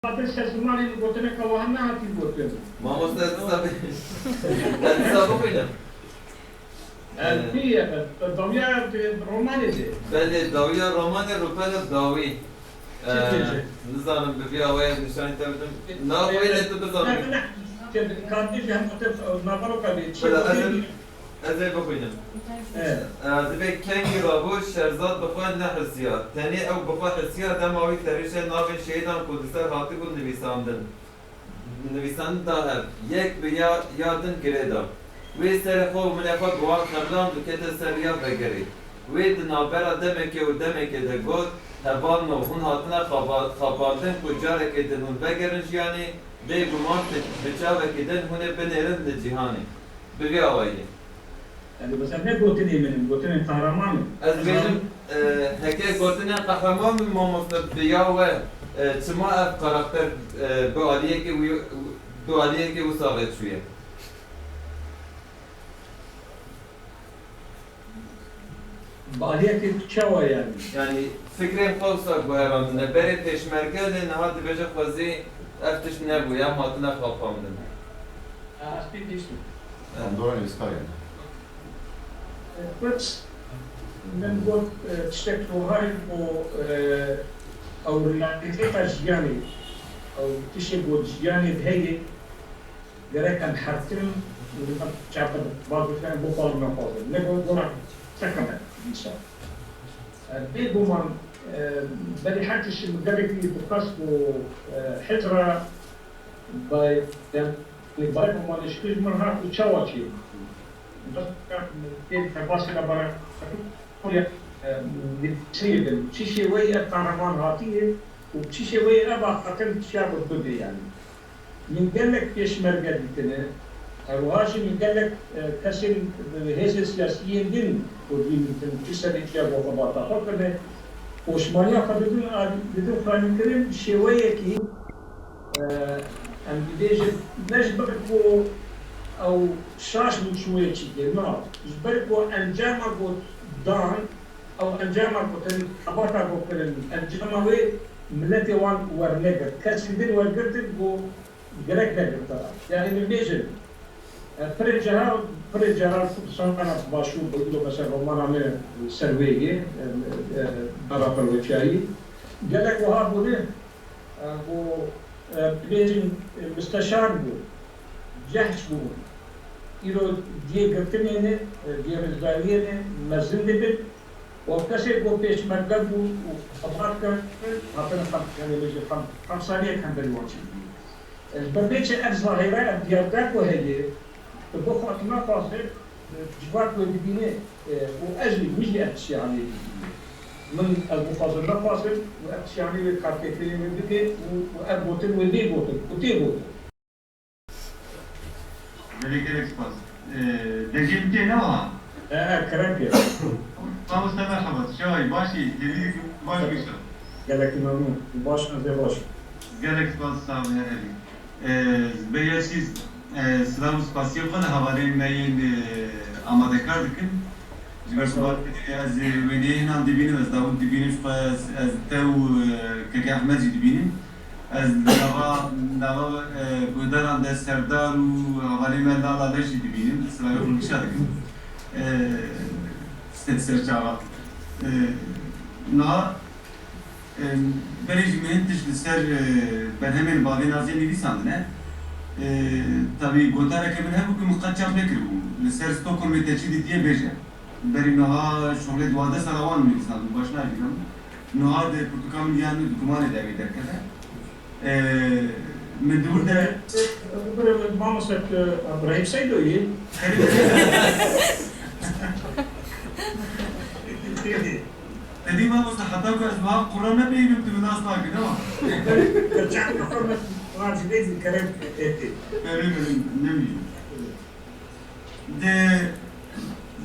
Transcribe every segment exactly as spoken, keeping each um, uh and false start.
Xatir ser zimanê min gotineka wiha nehatî gotin. Mamoste, ez disa bê-, ez disa bixwînim. Ez bî, dawiya romanê de. Belê, dawiya romanê rûpela dawî. Çi dibêje? Nizanim bi vî awayê nîşanî te bidim. Naxwîne tu bizanim. Ne, ne, ne. Kartê jî hem te navero ka bê. Çi Bila ez bê? Em, ez ê bixwînim. E. E, dibê kengî rabû Şerzad bi xwe nehisiya. Tenê ew bi xwe hisiya dema wî serê şe navên şehîdan ku li ser hatibûn nivîsandin. Nivîsandin da hev. Yek bi ya, ya din girê da. Wê serê xwe û milê xwe bi wan xeblan dikete ser ya vegerê. Wê di navbera demekê û demekê de got, hevalno, hûn hatine xaba-, xapandin ku carekê din hûn vegerin jiyanê, bêguman bi, bi çavekî din hûn ê binêrin li cîhanê. Bi vî awayî. Yani mesela ne gotinê min in, gotinên qehreman in. Ez dibêjim, e, heke gotinên qehreman bin mamoste bi ya we, e, çima ev karakter, e, bi aliyekê wî, bi aliyekê wisa ve çûye? Bi aliyekê çawa yani? Yani fikrên xwe wisa guherandine. Berê pêşmerge lê niha dibêje xwezî ev tişt nebûye, em hatine xapandin. Ha, ez pê gihîştim. Em doran êskayê ne. Kurt, min got, e, tiştek wiha ye ku, e, ew realîteta jiyanê, ew tiştê ku jiyanê de heye, gerek em herkirin û em çape baz bikin, em bixwazin nexwazin. Ne got, gora çekeme dîsa. E, bêguman, e, belê her tişt min gelekî dixwest ku, e, hicra bay-, Lê bayê Omanê ji min hat û çawa çêbû? Tê terbasê re bara nivîsiyê bin. Çi şêweyê ev qehreman hatiye û çi şêweyê ev hatin çiya bi bibe yani. Min gelek pêşmerge dîtine, her wiha jî min gelek, e, kesên bi hêzên siyasî yên din ku dîtin çi serê çiya ku xebata xwe kirine. Poşmaniya xwe didin, a, didin xwendinkirin bi şêweyekî Em dibêjin, ne ji ber ku ew şaş bû çûyê çîkê, na, ji ber ku encama ku dan, ew encama ku tenê xebata ku kirin, encama wê miletê wan wernegirt. Kesên din wergirtin ku gerek negirtara. Yanî min bêjin, e, pirê cara, pirê cara Kurdistana Başûr, îro mesela romana me ser wê ye, e, e, Dara Perweçiyayî. Gelek wiha bûne, e, ku, e, bibêjin, e, misteşar bû, cehç bû. Îro diyê girtinê ne, e, diyê rizgariyê ne, mezin dibin. Û kesê ku pêşmerge bû û xebat kir, hatine xem-, yanî bêjin xem-, xemsaliyek hemberî wan çêdibî. E, ji ber vê çi ev zahîre, ev diyargeh ku heye, tu bixwaz nexwazî, e, civak wê dibîne, e, û ez jî, min jî ev tiştê anî dibîne. Min ez bixwazim nexwazim û ev tiştê anî wê kartêkirî wê bike û, û ev gotin wê bê gotin û tê gotin. Belê, gelek spas. Ee, dengê min tê ne wiha? He, he, kerem ke. Mamoste merhaba, tu çawa yî? Baş î? Hêvî dikim baş bî. Gelekî memnûn. Baş, ez ê baş. Gelek spas, sağ ol, her hebî. Ee, beriya çî, e, silav û spasiyê xwe li hevalên me yên, e, amadekar dikim. Ji ber ku ez wêneyê hinan dibînim, ez Dawûd dibînim, ji xwe ez, ez te û, e, Keke Ehmed jî dibînim. Ez nava, nava, e, guhdaran de Serdar û hevalê me Lala de jî dibînim. Silavê xwe gişa dikim. E, ser, ser çava. E, niha, e, berê jî min hin tişt li ser, e, berhemên Bavê Nazê nivîsandine. E, tabî gotareke min hebû ku min qet çap nekiribû. Li ser Stockholmê te çi dîtiye bêje. Berî niha şoxlê duwazdeh sala wan nivîsandin, baş nabînim. Niha di pirtûka min ya nû di gumanê de ew ê derkeve. Ee, min di wir de. Mamoste, e, Ibrahîm Seydo yê. Te dî mamoste, heta ku ez wiha qura nepeyivim, tu min nas nakî, ne wa? Çend nefar min, wan ji vê zî kerem etê. Belê, belê, nemînim. Di,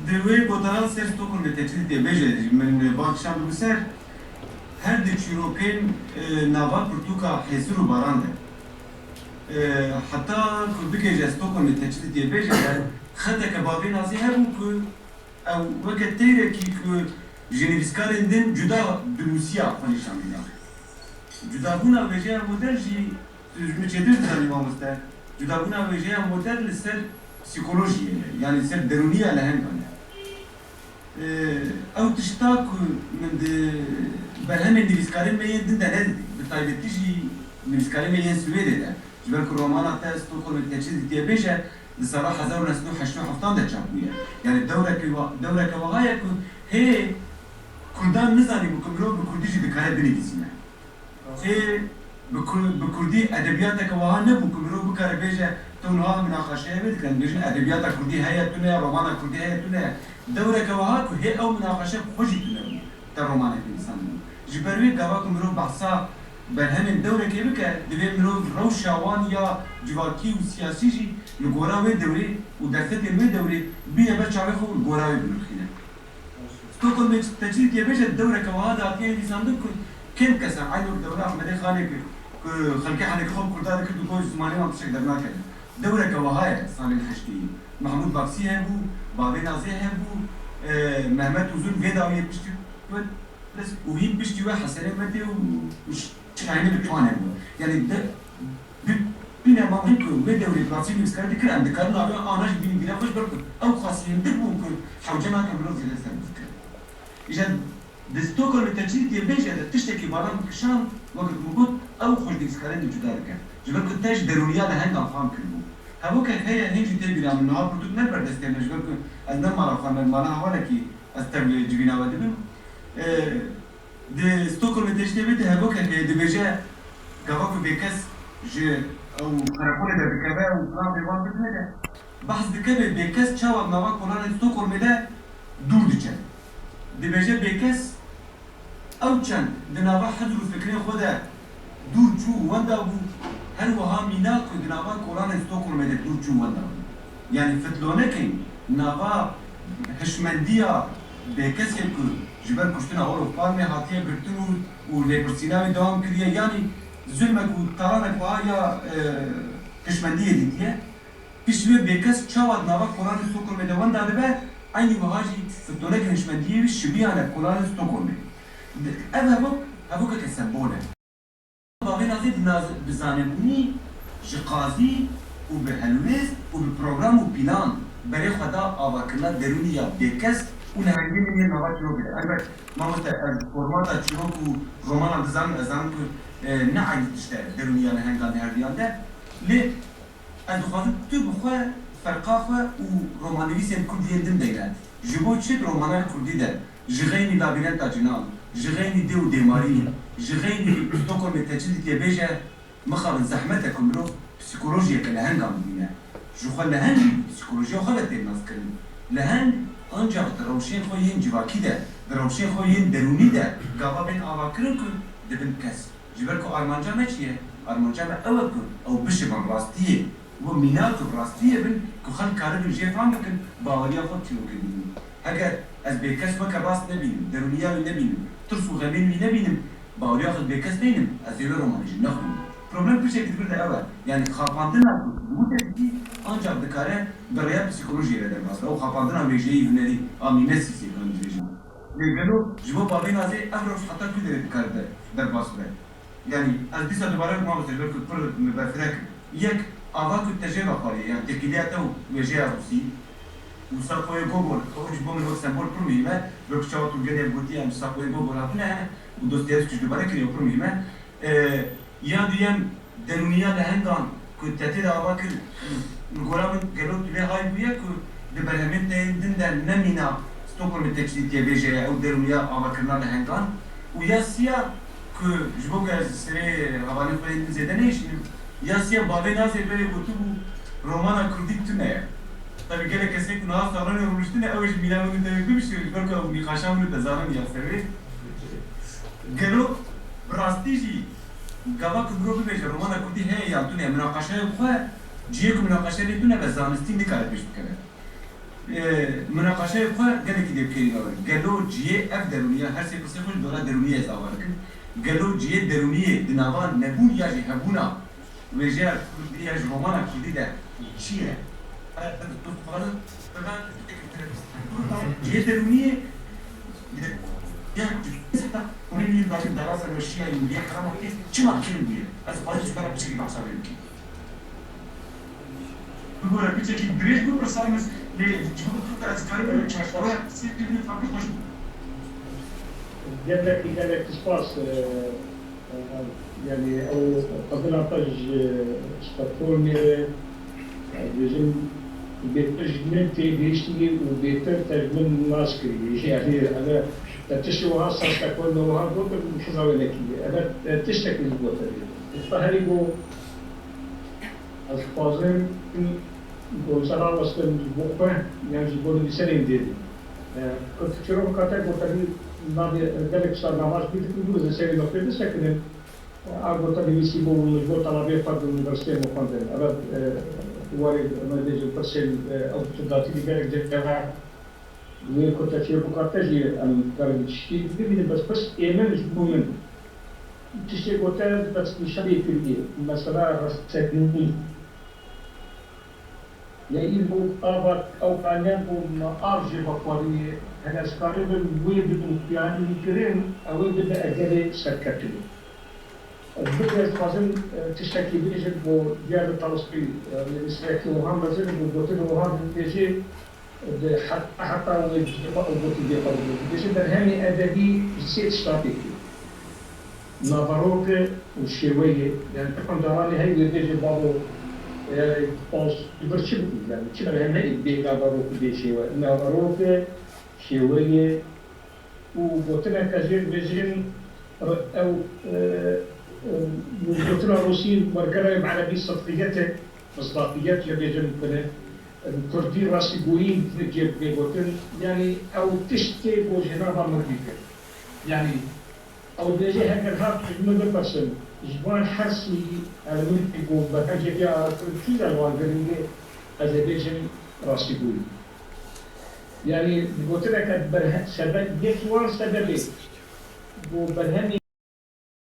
di wê gotaran ser Stockholmê te çi dîtiye bêje, min ba kişandibû ser, her di çîrokên, e, nava pirtûka Hêsir û Baran de. E, heta ku bigihêje Stockholmê te çi dîtiye bêje, xeteke Bavê Nazî hebû ku ew weke teyrekî ku ji nivîskarên din cuda dinûsiya xwe nîşan dida. Cudabûna wêjeya modern jî, tu ji min çêtir dizanî mamoste, cudabûna wêjeya modern li ser psîkolojiyê ye, yanî li ser derûniya lehengan e. Ew tişta ku min di berhemên nivîskarên me yên din de nedidî, bi taybetî jî nivîskarên me yên Swêdê de, ji ber ku romana te Stockholmê Teçhîz dîtiye bêje, di sala hezar û neh sed û heştê û heftan de çap bûye. Yanî dewreke wa-, dewreke wiha ye ku hê Kurdan nizanîbû ku mirov bi Kurdî jî dikare binivîsîne. Hê bi Kur-, bi Kurdî edebiyateke wiha nebû ku mirov bikare bêje, tu niha minaqeşeya wê dikire, dibêjin edebiyata Kurdî heye tune ye, romana Kurdî heye tune ye. Dewreke wiha ku hê ew minaqeşe bi xwe jî tune bû, te romanek nivîsandibû. Ji ber wê gava ku mirov behsa berhemên dewrekê bike, divê mirov rewşa wan ya civakî û siyasî jî li gora wê dewrê û derfetên wê dewrê bîne ber çavê xwe û li gora wê binirxîne. Stockholmê Teçhîz dîtiye bêje dewreke wiha de hatiye nivîsandin ku kêm kes e, eynû dewra Ehmedê Xanê ku, ku xelkê henekî xwe bi Kurda dikir, digot ji zimanê wan tiştek dernakeve. Dewreke wiha ye salên heştêyî. Mehmûd Baksî hebû, Bavê Nazê hebû, e, Mehmet Uzun vê dawiyê piştî we dest û hîn piştî we Hesenê Metê û, û Şahînê Bitwan hebû. Yanî de, bi, bîne ma hîn ku wê dewrê bi rastî nivîskar dikir, em dikarin navê ana jî bînin bîra xwe ji ber ku ew xwesîndir bûn ku hewce nake mirov zêde ser bikire. Îja Di Stockholmê Teçhîz dîtiye bêje de tiştekî bala min kişand, wekî ku min got, ew xwe ji nivîskarên din cuda dike. Ji ber ku te ji derûniya lehengan fam kiribû. Hevokek heye, hîn jî tê bîra min, niha pirtûk ne li ber destê min, ji ber ku ez ne mala xwe me, mala hevalekî ez tev li civîna we dibim. Ee, di Stockholmê Teçhîz dîtiye bêje de hevokek heye, dibêje, gava ku bêkes ji ew qereqolê de dikeve û plan pê wan bidine de, behs dike bê bêkes çawa di nava kolanên Stockholmê de dûr diçe. Dibêje bêkes ew çend di nava hizr û fikrên xwe de dûr çû û wenda bû, her wiha mîna ku di nava kolanên Stockholmê de dûr çû û wenda bû. Yanî fitlonekên nava hişmendiya bêkesê ku ji ber kuştina Olof Palme hatiye girtin û, û lêpirsîna wî dewam kiriye, yanî zulmek û talanek wiha ya, e, hişmendiyê dîtiye. Piştî wê bêkes çawa di nava kolanên Stockholmê de wenda dibe, eynî wiha jî fitoneke hişmendiyê wî şibiyane kolanên Stockholmê. Di-, ev hevok, hevokeke sembol e. Bavê Nazê bi naz-, bi zanebûnî ji qazî û bi helwêst û bi program û pîlan berê xwe da avakirina derûnî ya bêkes û lehengê min yên nava çîrokê de. Elbet, mamoste, ez formata çîrok û romanan dizanim, ez zanim ku, e, ne eynî tişt e derûnî ya lehengan di herduyan de. Lê Ez dixwazim tu bi xwe ferqa xwe û romannivîsên kurd yên din deyne. Ji bo çi di romana kurdî de ji xeynî Labîrenta Cinan, ji xeynî Dê û Dêmarî, ji xeynî Stockholmê Teçhîz dîtiye bêje, mixabin zehmet e ku mirov psîkolojiyeke lehengan bibîne. Ji xwe leheng jî bi psîkolojiya xwe ve tê naskirin. Leheng ancax di rewşên xwe yên civakî de, di rewşên xwe yên derûnî de gava bên avakirin ku dibin kes. Ji ber ku armanca me çi ye? Armanca me ew e ku ew bişibin rastiyê. Wê mînak bi rastiyê bin ku xelk karibin jê fam bikin, baweriya xwe çîrokê bînin. Heger ez bêkes weke rast nebînim, derûniya wî nebînim, tirs û xemên wî nebînim, baweriya xwe bêkes neynim, ez ê wê romanê jî nexwînim. Problem piçekî di vir de ew e. Yanî xapandina ku bi witê dikî ancak dikare bi rêya psîkolojiyê re derbas be. Ew xapandina wêjeyî hunerî a mîmesîsê em dibêjin. Lê gelo ji bo Bavê Nazê ev rewş heta ku derê dikare de-, derbas be? Yanî ez dîsa dubare mamoste ji ber ku pir min berfireh kir. Yek, ava ku te jê ve xwarî ye, yanî têkiliya te û wêjeya Rûsî û Sapoyê Gogol, ew ji bo min wek sembol pir muhîm e. Ji ber ku çawa tu gelê gotiye em ji Sapoyê Gogol hatine û Dostoyevskî jî dubare kiriye, pir muhîm e. E, ya duyem, derûniya lehengan ku te tê de ava kir, li gora min gelo tu lê hay bûye ku di berhemên te yên din de ne mîna Stockholmê Teçhîz dîtiye bêje ye, ew derûniya avakirina lehengan. Û ya siya ku ji bo ku ez serê hevalên xwe yên din zêde nêşînim, ya siya Bavê Nazê berê gotibû, romana kurdî tune ye. Tabî gelek kesên ku niha salanên rûniştine, ew ê ji mîna min û te bibişirin, ji ber ku ew nîqaşa min û te zanin ya ser wê. Gelo bi rastî jî gava ku mirov bibêje romana kurdî heye yan tune ye, minaqeşeya xwe, cihê ku minaqeşe lê tune be, zanistî nikare pêş bikeve. Ee, minaqeşeyê xwe gelekî dê bikêrî navê. Gelo cihê ev derûniya, her sê pirsê xwe ji dora derûniyê ez ava dikim. Gelo cihê derûniyê di nava nebûn ya jî hebûna wêjeya kurdî ya ji romana kurdî de çi ye? Cihê derûniyê, Hûn ê yên dayîn dara serweşiya Yûniyê herêma kê çima kirin bûye? Ez xwazim ji te re piçekî behsa vê bikim. Bigore piçekî dirêj bû pirsa min, lê ji bo tu ez karî çarşeweya qisê bibînim, farklı xweş bû. Gelekî, gelekî spas. E, e, yani ew qedina te ji Stockholmê re, e, bêjim, bêtir ji min tê gihiştî û bêtir te ji min nas kirî. Yani eve te tiştê wiha sa Stockholmê wiha gotin, min heza wê nekiriye. Eve te tiştekî ji bo te bê. Te herî got, ez dixwazim ku ji te re westim ji bo xwe yan ji bo nivîserên dê. E, ku tu çîroka te gotinî navê gelek sar navaş bî dikin, bû ez ê serê noktê bisekinim. A gotin nivîsî bû min ji bo telebê xwe di unîversîteyê min xwendin. Eve, e, warê me bêjin pirsên, e, ew tu datî gelek cih. Wê ku te çîroka te jî em karin tiştî bibînin, bes pirs ê min ji bo min. Tiştê ku te destnîşanê kiriye, mesela resenî. Ya îro ava ew kaniyan ku me av jê vexwarî, heger ez karibim wê bibim xuyanî kirin, ew ê bibe egerê serkeftinê. Bi ez dixwazim, e, tiştekî bêjim bo Diyar Tolstoy, e, nivîsrekî wiha mezin bû, gotin wiha dibêjê, di heta, heta wê dixwe ew gotî bê xwe bibêje. Dibêje berhemê edebî ji sê tişta pêk e. Naveroke û şêweyê, yani tu xwendevanê heyî wê bêje babo, e, Tolstoy bir çi bû, yani çi berhemeyê bê naverok û bê şêwe. Naveroke, şêweyê, û gotineke jê dibêjin, ew, e, e, gotina rûsî wergera em erebî sidqiyet e, misdaqiyet ya bêjin bine, em kurdî rastîgoyî cê bê gotin, yanî ew tiştê ku ji nava mirovî kir. Yanî ew dibêje heger her tişt min bipirsin, ji van her sî elementê ku berhemê vê arastirin kî de li wan giring e, ez ê bêjim rastîgoyî. Yanî, bi gotineke berhe-, sebe-, yek ji wan sebebê ku berhemê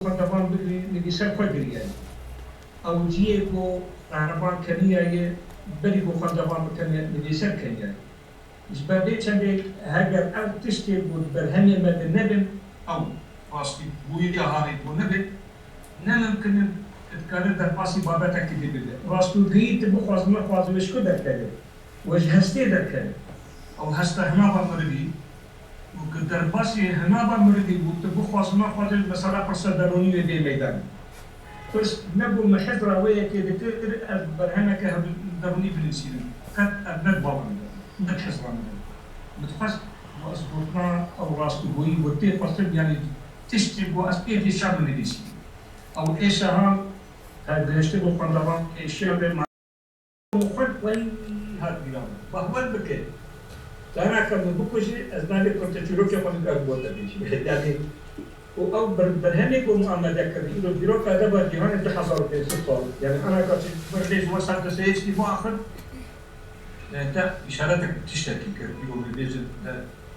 xwendevan bigirî, nivîser xwe giriyayî. Ew cihê ku qehreman keniyayê, berî ku xwendevan bikene, nivîser keniyayê. Ji ber vê çendê, heger ev tiştê ku di berhemê me de nebin, ew rastîbûyiya hanê ku nebin, ne mimkin in, dikare derbasî babetekî dî bibe. Rastogirî tu bixwazî nexwazî wê ji ku derkeve? Wê ji hestê derkeve. Ew heste hinava mirivî û ku derbasî hinava mirivî bû, tu bixwazî nexwazî mesela pirsa derûnî wê bê meydan. Pirs nebû min hizra wê yekê dikir, ez berhemeke hev-, derûnî binivîsînim. Qet ev ne di bala min de, ne di hizra min de. Min dixwest, ez gotina ew rastgoyî ku tê xwestin, yanî tiştê ku ez pê vê şer binivîsînim. Ew ê şehan, her gihiştin û xwendevan êşiya vê me-, xwe weyî hat bîra min. Bahwer bike. Careke min bikujî, ez navê kurteçîrokê xwe nik ez bo te bêjim. Yanî, û ew ber-, berhemê ku min amade kir, îro dîroka edeba cîhanê du hezar û pênc sed sal. Yanî, ana ka çi, min rê ji wan ser Dostoyevskî biaxir, yanî, te îşaretek tiştekî kir, îro min bêjin, e,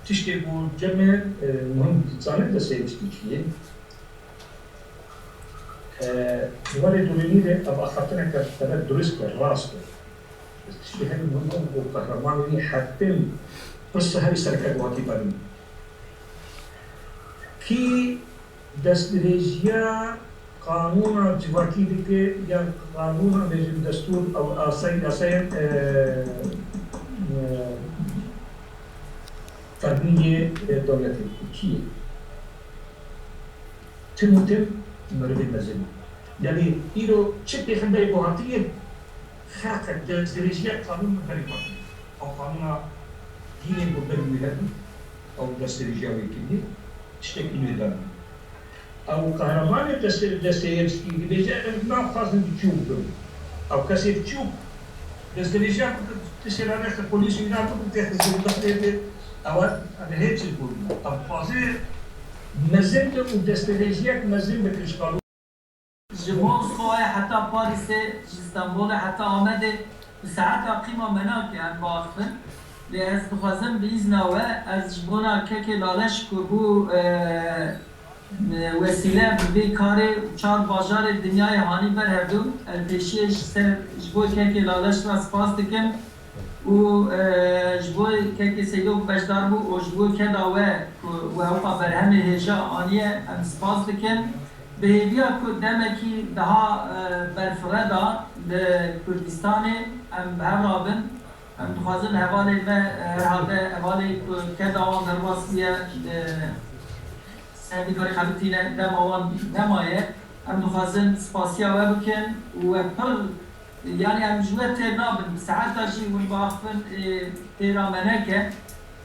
tiştê ku cem e, e, muhim dizane Dostoyevskî çi ye. E, di warê derûnî de ev axaftineke teber durist e, rast e. Tiştê herî muhim ew ku qehremanê wî hetin pirsa herî sereke ku hatî berîn. Kî destdirêjiya qanûna civakî dike yan qanûna bêjin destûr ew asay-, yasayên, e, e, fermî yê, e, dewletê kî ye? Tim û tim mirivê mezin. Yanî îro çi pêxemberê ku hatiye, xelqek destdirêjiya qanûn min berê xwe kiriye. Ew qanûna dînê ku ber wî hebû, ew destdirêjiya wê kiriye, tiştekî nû danî. Ew qehremanê Dostoy-, Dostoyevskî dibêje, em naxwazin biçûk bin. Ew kesê biçûk destdirêjiya ku tu sêranê xwe polîs û înan bikin tê xizir bixrê bê, ew, ev hê çi bûn. Ew dixwaze mezin be û destdirêjiyek mezin bike ji qanûn. Ji Moskowayê heta Parîsê, ji Stenbolê heta Amedê bi saeta qîma me nake em biaxivin. Lê ez dixwazim bi îzna we, ez ji bona kekê Laleş ku bû, e, e, wesîle bi vê karê û çar bajarê dinyayê hanî ber hevdû, ez pêşiyê ji ser, ji bo kekê Laleş re spas dikim. Û, e, ji bo kekê Seydo ku beşdar bû û ji bo keda we ku we weka berhemê hêja aniye, em spas dikin. Bi hêviya ku demekî daha, e, berfireh de li Kurdistanê em bi hev re bin. Em dixwazin hevalê me, e, herhalde hevalê ku keda wan derbas bûye, e, Sendîkarê xebitîne dema wan nemaye. Em dixwazin spasiya we bikin û we pir, yanî em ji we têr nabin. Bi saeta jî hûn biaxifin, ê, têra me neke.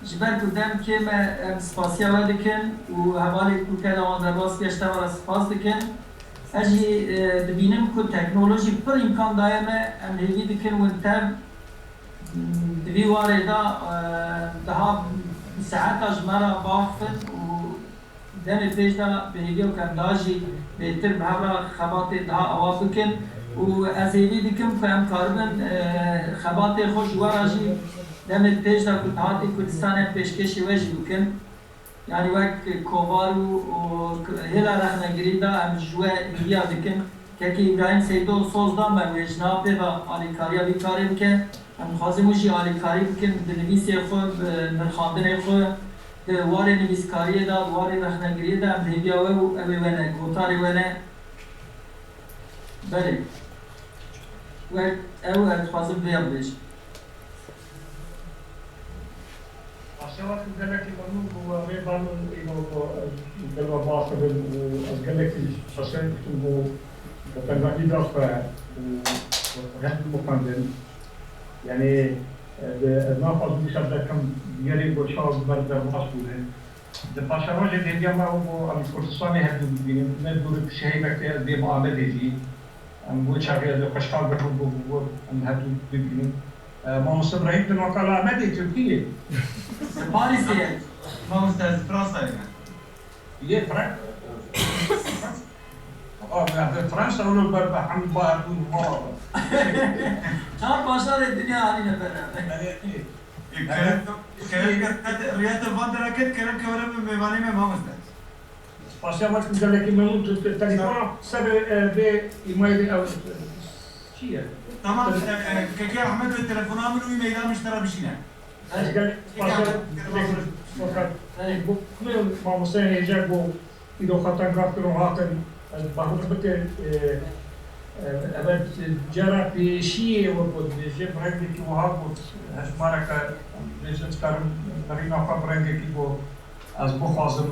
Ji ber ku dem kêm e, em spasiya we dikin û hevalê ku keda wan derbas bûye, ji te re spas dikin. Ez jî, e, dibînim ku teknolojî pir îmkan daye me, em hêvî dikin win tev di vî warê de, e, daha bi saeta ji me re biaxifin û demê pêş de bi hêviya ku em daha jî bêtir bi hev re xebatê daha ava bikin û ez hêvî dikim ku em karibin, e, xebatê xwe ji we re jî demê pêş de ku dihatê Kurdistanê em pêşkêşî we jî bikin. Yanî wek kovar û, û hêla rexnegirî de em ji we hêviya dikin. Kekî Îbrahîm Seydo soz da me wê ji nav pê ve alîkariya vî karê bike. Em dixwazin wî jî alîkarî bikin bi nivîsê xwe, bi nirxandinê xwe, di warê nivîskariyê de, di warê rexnegiriyê de em hêviya we û ew ê we ne, gotarê we ne. Belê. Wek ew ez dixwazim vêya bibêjim. Paşewa tu gelekî memnûn bû, wê bano îro ku, e, gel we biaxivin û ez gelekî paşewa dikim bo bi tengahî da xwe û hemû bixwendin. Yanî, e, di, ez naxwazim îşev dekim diyarê ku çawa ber derbas bûne. Di paşerojê hêviya me ew bû em Kurdistanê hevdû bibînin. Ne dûr şehî vekê ez dê bi Amedê jî. Em wê çaxê ez ê xweşxal bibim bo, bo em hevdû bibînin. E, Mamoste Brahîm di naka li Amedê Tirkiyê. Parisê ye. Mamoste, ez Fransayê me. Yê Fran-, Aa, me bi Fransa û ber bi hem ba bûn mala. Çar bajarê dinya anîne beraber. Kerem, kerem ke riyete van dera ket, kerem ke were min mêvanê me, mamoste. Spasiya baş, gelekî memnûn tu te-, telefona ser, e, vê îmailê ew, e, çi ye? Tamam, e, e, keke Ahmet ve telefona min û e-maila min ji te re bişîne. Ez gelek spasiya, fakat, e, bu, bu mamoste hêja bu, îro xwe tengah kirin hatin, ez bahûr bikin, e, e, evet, cara pêşiyê we got, dibêje bi rengekî wiha got, hejmareke, dibêje dikarim birîna xwe bi rengekî got, ez bixwazim.